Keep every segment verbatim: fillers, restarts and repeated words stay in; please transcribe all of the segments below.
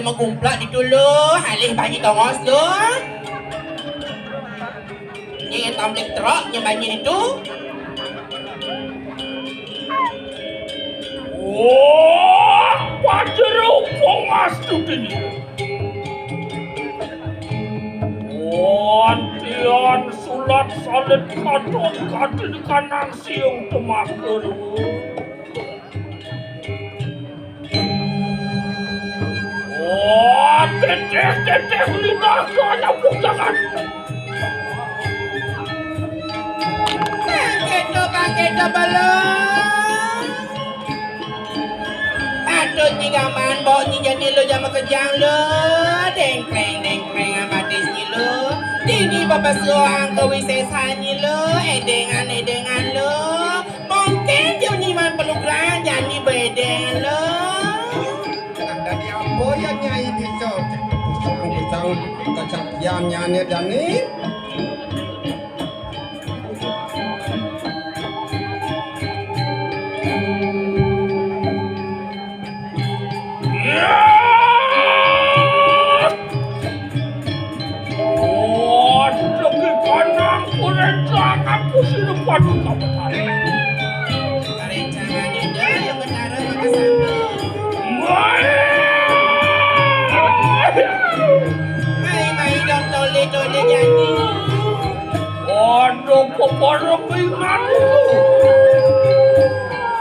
Magumplak ditu, Luh. Alih banyi tongos, Luh. Nyai tamblik trok, nyai banyi ditu. Wah, pajero pongas tutine. Wantian sulat salit katon kadin kanang siung temaker. Wah, teteh, teteh, lidah, soalnya bujangan. Bangkit to, bangkit to, belum. Patut nyi gaman, bawa nyi jani, Luh, jama kejang, Luh. Dengkleng, dengkleng, amatis nyi, Luh. Dini bapak suang ke wisesan nyi, Luh. Edengan, edengan, Luh. Mungkin jani man pelugrang, jani bedeng, Luh. Nah, dadi apa ya, Nyai, bisa? Cek, pusang, pusang, kecapian, nyane, dani. Waduh, kanang kurencang aku silupan kabetan. Karencangan indah yang betara maka sambung. Mai, mai, dong, tole, tole, janji. Aduh, kok parah keingat itu.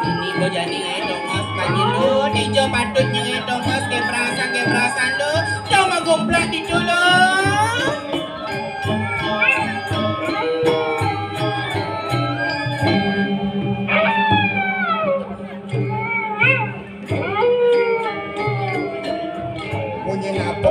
Ini kok jadi ngai tongos, Pak Jilu. Ijo patut ngai tongos, kayak perasaan, kayak perasaan lu. Coba gumplak di dulu. Munyi napa?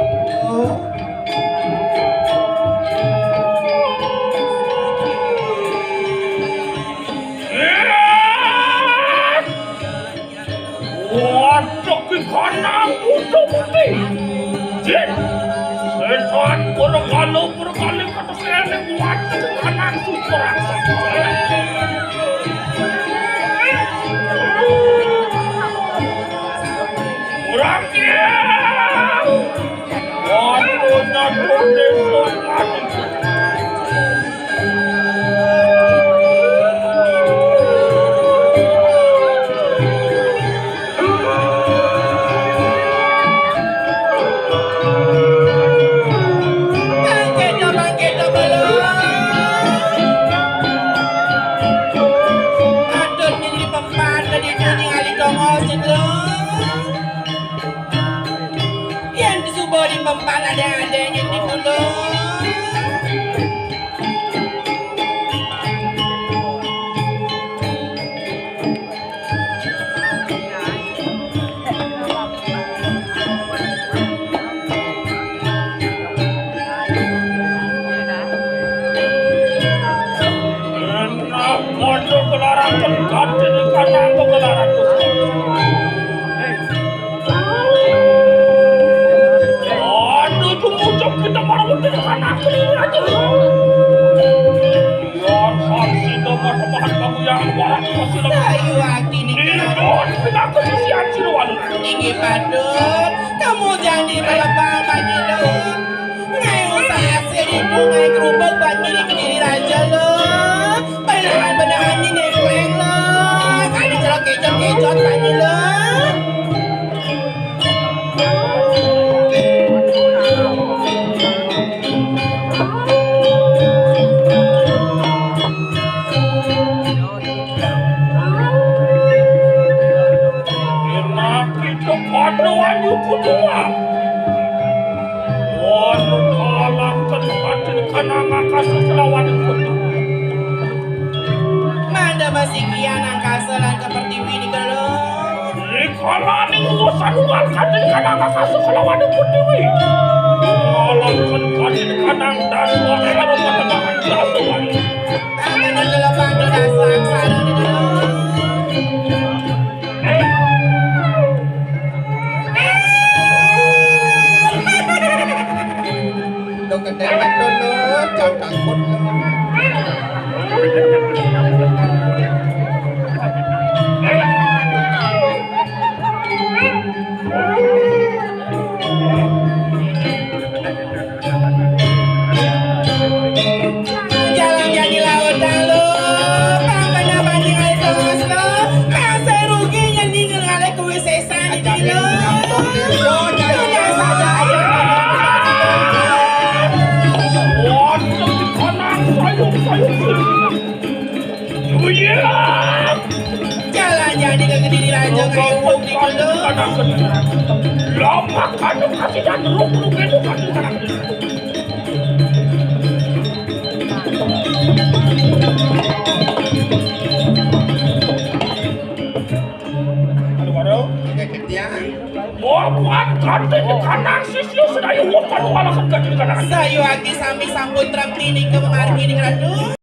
Waduh, ki kanang utuh putih. Jin. Setan, pura kalu, pura kali, kata saya ini waduh, ki kanang super raksasa. Kurang dia. Waduh, nyatu desa mati. Bangkit, bangkit, bangkit. Patut nini pempat tadi nini ahli tongos itu. Yang disubuh di pempat ada-ada yang ditulung. Enak bodoh kelarangan kati di kanang kelarangan. Aduh, itu muncul kita para menteri anak ini aja. Biar saksi dapat bahan kamu yang warak masih lemah. Sayu hati nih. Ini doang kita kesisian siluan. Tinggi patut, kamu jangan dibawa-bawa gitu. Ngai usah asir itu, ngai kerubuk banjir ke diri raja lo. Benahan-benahan ni nekleng lo. Kali celok kejot-kejot banjir lo. Enak itu kodoan yuku dua. Wanu kalang ten patin kanang angkasa selawan yuku dua. Manda masih kian angkasa lan ke pertiwi ni kelo. Rikalaning urusan ugal katin kanang angkasa selawan yuku dua. Kalang ten patin kanang daswa ero pategahan daswa. Tangan adalah pada dasar sarung di dalam. Dong gedhe betul lo, jangan takut lo. Jalan jadi ke Kediri Raja kayak wong di kono. Lapak kanu kasih dan ruk-ruk itu kasih. Halo, Waro. Oke, Ketya. Wah, bukan kantin di kanan, sis, yo, sudah, yo, bukan alasan ganti di kanan. Sayu ati sami sampun trampi nika memargi ning Ratu.